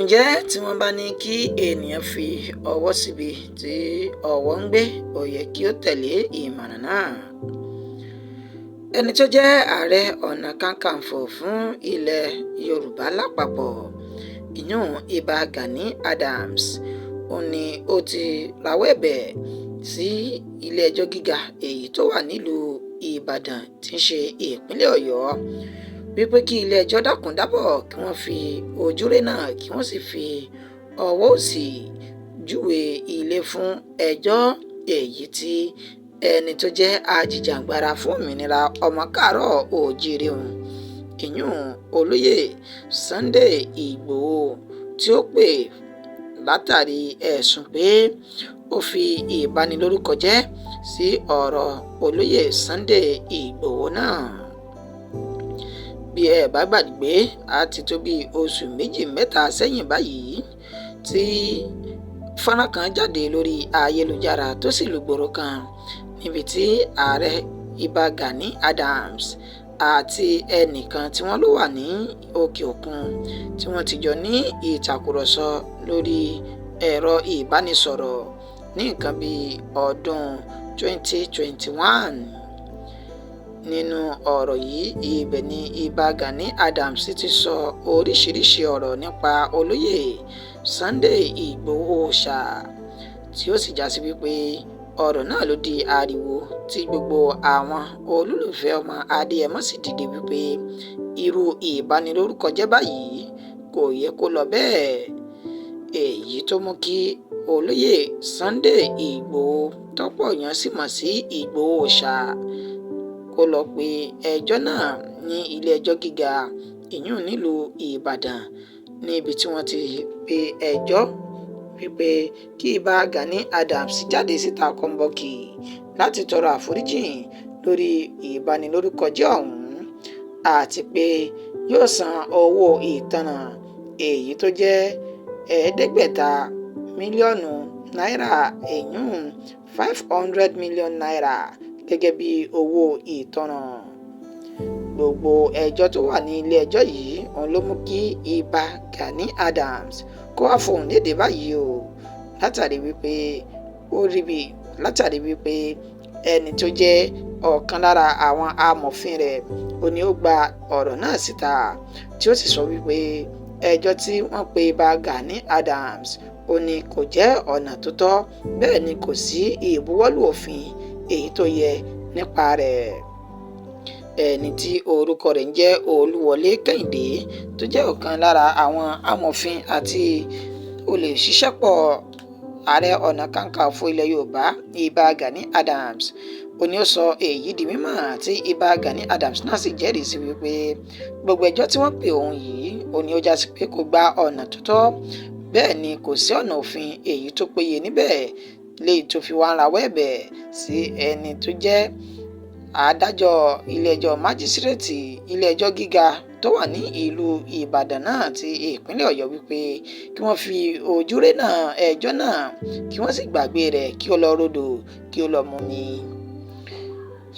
Ǹjẹ́ tí wọ́n bá ní kí ènìyàn fi ọwọ́ síbi tí ọwọ́ ń gbé, ó yẹ kí ó tẹ̀lé ìmọ̀ràn náà. Ẹni tó jẹ́ Ààrẹ Ọ̀nà Kakanfò fún ilẹ̀ Yorùbá lápapọ̀, ìyún Ìbà Gani Adams, ó ní ó ti rawọ́ ẹ̀bẹ̀ sí ilé-ẹjọ́ gíga èyí tó wà nílùú Ìbàdàn tí í ṣe ìpínlẹ̀ Ọ̀yọ́, wípé kí ilé-ẹjọ́ dákun dábọ̀ kí wọ́n fi ojúré náà kí wọ́n sì fi ọwọ́ òsì júwe ilé fún ẹjọ́ èyí tí ẹni tó jẹ́ ajìjàgbara fún òmìnira ọmọ káàárọ̀ oòjíire ọ̀hún, ìyún olóyè Sunday Ìgbòho, tí ó pè látàrí ẹ̀sùn pé ó fi ìbanilórúkọ jẹ́ sí ọ̀rọ̀ olóyè Sunday Ìgbòho náà. Bí ẹ bá gbàgbé, á ti tó bí oṣù méjì mẹ́ta sẹ́yìn báyìí tí fọ́nrán kan jáde lórí ayélujára tó sì lùgbòrò kan níbi tí ààrẹ Ìbà Gani Adams àti ẹnìkan tí wọ́n lò wà ní òkè òkun tí wọ́n ti jọ ní ìtàkùrọ̀sọ lórí ẹ̀rọ ìbánisọ̀rọ̀ ní nǹkan bíi ọdún 2021. Nínú ọ̀rọ̀ yìí, ibẹ̀ ni Ìbà Gani Adams ti sọ oríṣiríṣiì ọ̀rọ̀ nípa olóyè Sunday Ìgbòho Òòṣà, tí ó sì já sí wípé ọ̀rọ̀ náà ló di ariwo tí gbogbo àwọn olólùfẹ́ ọmọ Adéyẹmọ sì dìde wípé irú ìbanilórúkọjẹ́ báyìí kò yẹ kó lọ bẹ́ẹ̀, èyí tó mú kí olóyè Sunday Ìgbòho tọ́pọ̀ èèyàn sì mọ̀ sí Ìgbòho Òòṣà kó lọ pe ẹjọ́ náà ní ilé-ẹjọ́ gíga ìyún nílùú Ìbàdàn, níbi tí wọ́n ti pe ẹjọ́ wípé kí Ìbà Gani Adams jáde síta kọ́ńbọ́ọ̀kì láti tọrọ àforíjìn lórí ìbanilórúkọjẹ́ ọ̀hún, àti pé yóò san owó ìtanràn èyí tó jẹ́ 500 mílíọ̀nù náírà, èyún ₦500 million, gẹ́gẹ́ bí owó ìtanràn. Gbogbo ẹjọ́ tó wà ní ilé-ẹjọ́ yìí òun ló mú kí Ìbà Gani Adams kó wá fohùn lédè báyìí o, látàrí wípé ó ríbi látàrí wípé ẹni tó jẹ́ ọ̀kan lára àwọn amòfin rẹ̀ ó ní ó gba ọ̀rọ̀ náà síta, tí ó sì sọ wípé ẹjọ́ tí wọ́n pe Ìbà Gani Adams ó ní kò jẹ́ ọ̀nà tó tọ́, bẹ́ẹ̀ ni kò sí ìbuwọ́lù òfin èyí tó yẹ nípa rẹ̀. Ẹni tí orúkọ rẹ̀ ń jẹ́ Olúwọlé Kẹ́hìndé, tó jẹ́ ọ̀kan lára àwọn amòfin àti olùṣiṣẹ́pọ̀ Ààrẹ Ọ̀nà Kakanfò ilẹ̀ Yorùbá Ìbà Gani Adams, ó ní ó sọ èyí di mímọ̀, tí Ìbà Gani Adams náà sì jẹ́rìí sí wípé gbogbo ẹjọ́ tí wọ́n pè òun yìí ó ní ó já sí pé kò gba ọ̀nà tó tọ́, bẹ́ẹ̀ ni kò sí ọ̀nà òfin èyí tó péye níbẹ̀, léyìí tó fi wá ń rawọ́ ẹ̀bẹ̀ sí ẹni tó jẹ́ adájọ́ ilé-ẹjọ́ májísíréètì ilé-ẹjọ́ gíga tó wà ní ìlú Ìbàdàn náà ti ìpínlẹ̀ Ọ̀yọ́ wípé kí wọ́n fi ojúré náà ẹjọ́ náà kí wọ́n sì gbàgbé rẹ̀ kí ó lọ rodò kí ó lọ mumi.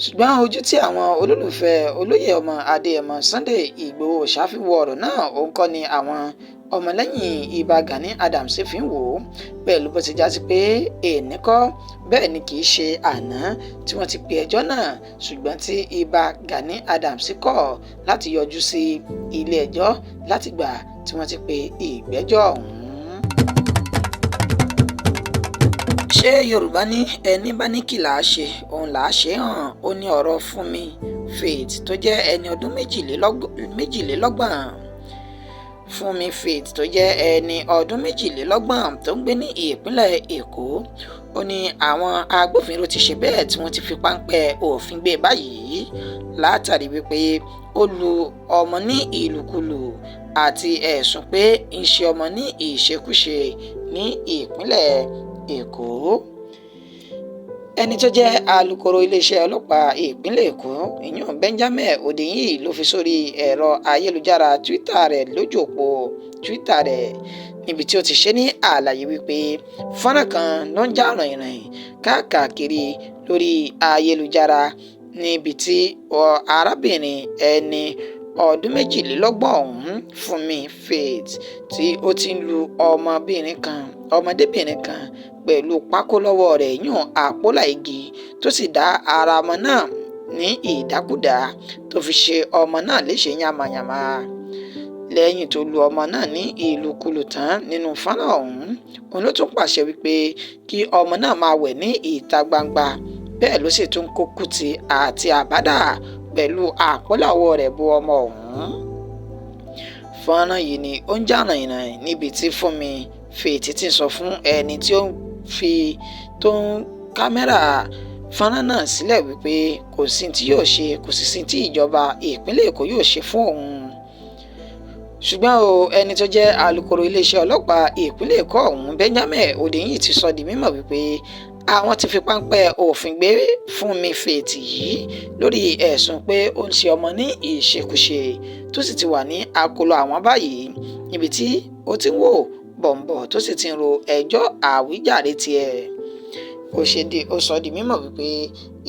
Ṣùgbọ́n ojú tí àwọn olólùfẹ́ olóyè ọmọ Adéyẹmọ Sunday Ìgbòho Òòṣà fi wo ọ̀rọ̀ náà òun kọ́ ni àwọn ọmọlẹ́yìn Ìbà Gani Adams fi ń wò ó, pẹ̀lú bó ti já sí pé èní kọ́, bẹ́ẹ̀ ni kì í ṣe àná tí wọ́n ti pe ẹjọ́ náà, ṣùgbọ́n tí Ìbà Gani Adams kọ̀ láti yọjú sí ilé-ẹjọ́ látìgbà tí wọ́n ti pe ìgbẹ́jọ́ ọ̀hún. Ṣé Yorùbá ní ẹni bá ní kí là á ṣe òun là á ṣe hàn? Ó ní ọ̀rọ̀ Fúnmi Faith tó jẹ́ ẹni ọdún 32. Fúnmi Faith tó jẹ́ ẹni ọdún 32 tó ń gbé ní ìpínlẹ̀ Èkó, ó ní àwọn agbófinró ti ṣe bẹ́ẹ̀ tí wọ́n ti fi páńpẹ́ òfin gbé báyìí látàrí wípé ó lu ọmọ ní ìlùkulù àti ẹ̀sùn pé ń ṣe ọmọ ní ìṣekúṣe ní ìpínlẹ̀ Èkó. Ẹni tó jẹ́ alūkkóró iléeṣẹ́ ọlọ́pàá ìpínlẹ̀ Èkó, ìyún Benjamin Hundeyin, ló fi sórí ẹ̀rọ ayélujára Twitter rẹ̀ lójú òpó Twitter rẹ̀ níbi tí ó ti ṣe ní àlàyé wípé fọ́nrán kan ló ń jà ràìnràìn káàkiri lórí ayélujára níbi tí arábìnrin ẹni ọdún 22 ọ̀hún, Fúnmi Faith, tí ó ti ń lu ọmọdébìnrin kan pẹ̀lú pákó lọ́wọ́ rẹ̀ yún àpólà igi, tó sì dá ara ọmọ náà ní ìdákúdàá tó fi ṣe ọmọ náà léṣe yánmayànma. Lẹ́yìn tó lu ọmọ náà ní ìlùkulù tán nínú fọ́nrán ọ̀hún, òun ló tún pàṣẹ wípé kí ọmọ náà máa wẹ̀ ní ìta gbangba. Bẹ́ẹ̀ ló sì tún kó kùtì àti àbádà pẹ̀lú àpólà ọwọ́ rẹ̀ bo ọmọ ọ̀hún. Fọ́nrán yìí ni ó ń jà ràìnràìn níbi tí Fúnmi Faith ti sọ fún ẹni tí ó ń fi tó ń kámẹ́rà fọ́nrán náà sílẹ̀ wípé kò sí tí yóò ṣe, kò sì sí tí ìjọba ìpínlẹ̀ Èkó yóò ṣe fún òun. Ṣùgbọ́n o, ẹni tó jẹ́ alukoro iléeṣẹ́ ọlọ́pàá ìpínlẹ̀ Èkó ọ̀hún, Benjamin Hundeyin, ti sọ di mímọ̀ wípé àwọn ti fi páńpẹ́ òfin gbé Fúnmi Faith yìí lórí ẹ̀sùn pé ó ń ṣe ọmọ ní ìṣekúṣe, tó sì ti wà ní akóló àwọn báyìí níbi tí ó ti ń wò bọ̀m̀bọ̀ tó sì ti ń ro ẹjọ́ àwíjàre tiẹ̀. Ó sọ di mímọ̀ wípé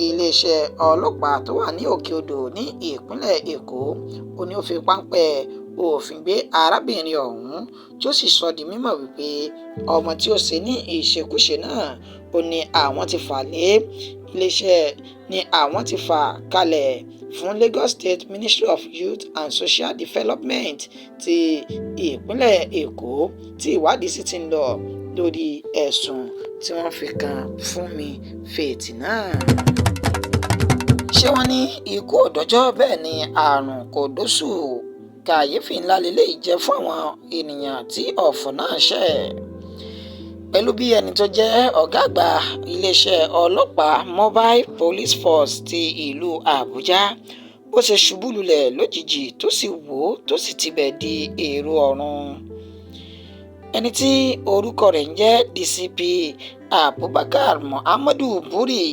iléeṣẹ́ ọlọ́pàá tó wà ní Òkè Odò ní ìpínlẹ̀ Èkó ó ní ó fi páńpẹ́ òfin gbé arábìnrin ọ̀hún, tí ó sì sọ di mímọ̀ wípé ọmọ tí ó ṣe ní ìṣekúṣe náà ó ní àwọn ti fà lé iléeṣẹ́ ní àwọn ti fà kalẹ̀ fún Lagos State Ministry of Youth and Social Development ti ìpínlẹ̀ Èkó, tí ìwádìí sì ti ń lọ lórí ẹ̀sùn tí wọ́n fi kan Fúnmi Faith náà. Ṣé wọ́n ní ikú ò dọ́jọ́, bẹ́ẹ̀ ni àrùn kò dóṣù. Kàyéfì ńlá leléyìí jẹ́ fún àwọn ènìyàn tí ọ̀fọ̀ náà ṣẹ̀. Pẹ̀lú bí ẹni tó jẹ́ ọ̀gá àgbà iléeṣẹ́ ọlọ́pàá Mobile Police Force ti ìlú Àbújá bó ṣe ṣubú lulẹ̀ lójijì tó sì wó tó sì tibẹ̀ di èrò ọ̀run. Ẹni tí orúkọ rẹ̀ ń jẹ́ DCP Abubakar Muhammadu Buri,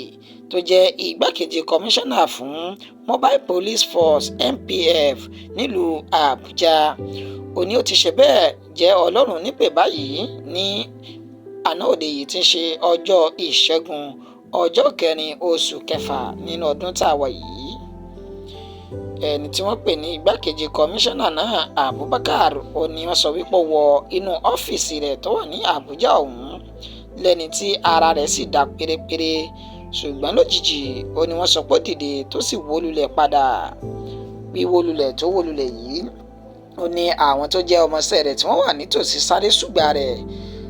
tó jẹ́ igbákejì kọmíṣánná fún Mobile Police Force MPF nílùú Àbújá, ó ní ó ti ṣe bẹ́ẹ̀ jẹ́ Ọlọ́run nípè báyìí ní àná òde yìí tí ń ṣe ọjọ́ Ìṣẹ́gun, ọjọ́ kẹrin oṣù kẹfà nínú ọdún tá a wà yìí. Ẹni tí wọ́n pè ní igbákejì kọmíṣánná náà, Abubakar, ó ní wọ́n sọ wípé ó wọ inú ọ́fíìsì rẹ̀ tó wà ní Àbújá ọ̀hún lẹ́ni tí ara rẹ̀ sì dá pérépéré, ṣùgbọ́n lójijì ó ní wọ́n sọ pé ó dìde tó sì wó lulẹ̀ padà. Wíwó lulẹ̀ tó wó lulẹ̀ yìí, ó ní àwọn tó jẹ́ ọmọọṣẹ́ rẹ̀ tí wọ́n wà nítòsí sáré ṣùgbà rẹ̀,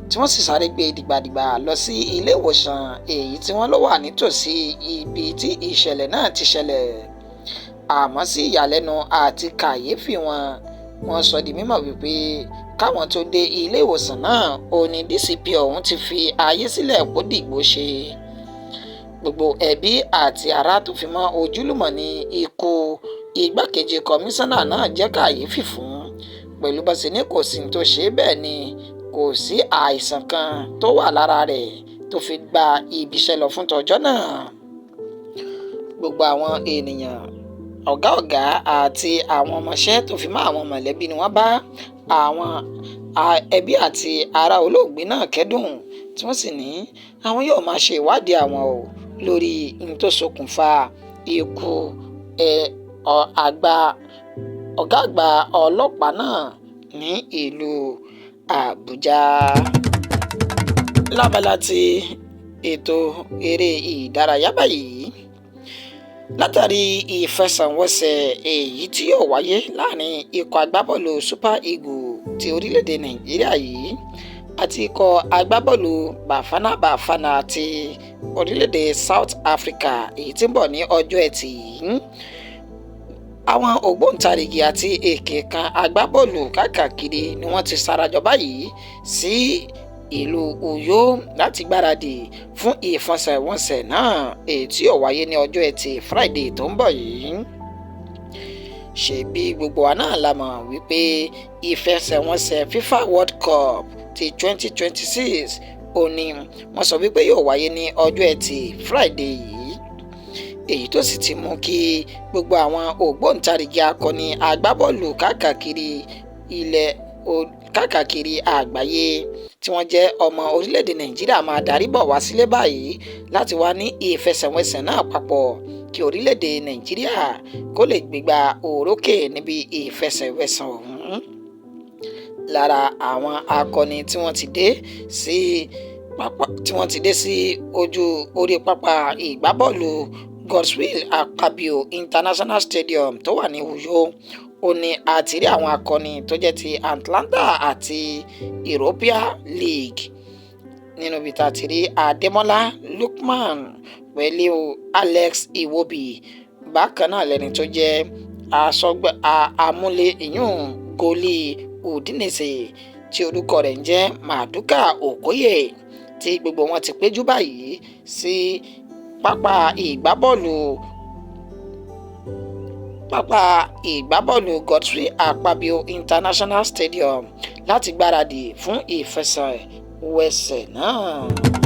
tí wọ́n sì sáré gbé dìgbàdìgbà lọ sí ilé ìwòsàn èyí tí wọ́n lọ wà nítòsí ibi tí ìṣẹ̀lẹ̀ náà ti ṣẹlẹ̀. Àmọ́ sí ìyàlẹ́nu àti kàyéfì wọn, wọ́n sọ di mímọ̀ wípé káwọn tó dé ilé ìwòsàn náà ó ní DCP ọ̀hún ti fi ayé sílẹ̀ kó dìgbò ṣe. Gbogbo ẹbí àti ará tó fi mọ́ ojúlùmọ̀ ní ikú igbákejì kọmíṣánná náà jẹ́ kàyéfì fún, pẹ̀lú bó ṣe ní kò sí tó ṣe, bẹ́ẹ̀ ni kò sí àìsàn kan tó wà lára rẹ̀ tó fi gba ibiṣẹ́ lọ fún tọjọ́ náà. Gbogbo àwọn ènìyàn, ọ̀gá ọ̀gá àti àwọn ọmọọṣẹ́ tó fi mọ́ àwọn mọ̀lẹ́bí ni wọ́n bá àwọn ẹbí àti ará olóògbé náà kẹ́dùn, tí wọ́n sì ní àwọn yóò máa ṣe ìwádìí àwọn o lórí ohun tó ṣokùnfà ikú ọ̀gá àgbà ọlọ́pàá náà ní ìlú Àbújá. Lábala ti ètò eré ìdárayá báyìí, látàrí ìfẹsẹ̀wọnsẹ̀ èyí tí yóò wáyé láàrin ikọ̀ agbábọ́ọ̀lù Super Eagles ti orílẹ̀-èdè Nàìjíríà yìí àti ikọ̀ agbábọ́ọ̀lù Bafana Bafana ti orílẹ̀-èdè South Africa èyí tí ń bọ̀ ní ọjọ́ Ẹtì yìí, àwọn ògbóǹtarìgì àti èkè kan agbábọ́ọ̀lù káàkiri ni wọ́n ti sarajọ báyìí sí ìlú Uyo láti gbáradì fún ìfẹsẹ̀wọnsẹ̀ náà èyí tí yóò wáyé ní ọjọ́ Ẹtì Friday tó ń bọ̀ yìí. Ṣebí gbogbo wa náà la mọ̀ wípé ìfẹsẹ̀wọnsẹ̀ FIFA World Cup ti 2026 ó ní wọ́n sọ wípé yóò wáyé ní ọjọ́ Ẹtì Friday yìí, èyí tó sì ti mú kí gbogbo àwọn ògbóǹtarìgì akọni agbábọ́ọ̀lù káàkiri ilẹ̀ káàkiri àgbáyé tí wọ́n jẹ́ ọmọ orílẹ̀-èdè Nàìjíríà máa darí bọ̀ wá sílé báyìí láti wá ní ìfẹsẹ̀wọnsẹ̀ náà papọ̀ kí orílẹ̀-èdè Nàìjíríà kó lè gbégbá orókè níbi ìfẹsẹ̀wẹsẹ̀ ọ̀hún. Lára àwọn akọni tí wọ́n ti dé sí ojú orí pápá ìgbábọ́ọ̀lù Godswill Akpabio International Stadium tó wà ní Uyo, ó ní àti rí àwọn akọni tó jẹ́ ti Atalanta àti Europa League, nínú ibi tá a ti rí Ademola Lookman pẹ̀lú Alex Iwobi. Bákan náà, lẹ́ni tó jẹ́ asọ́gbà amúlé ìyún gólì Udinese tí orúkọ rẹ̀ ń jẹ́ Maduka Okoye, tí gbogbo wọn ti péjú báyìí sí pápá ìgbábọ́ọ̀lù Godswill Akpabio International Stadium láti gbáradì fún ìfẹsẹ̀wọnsẹ̀ náà.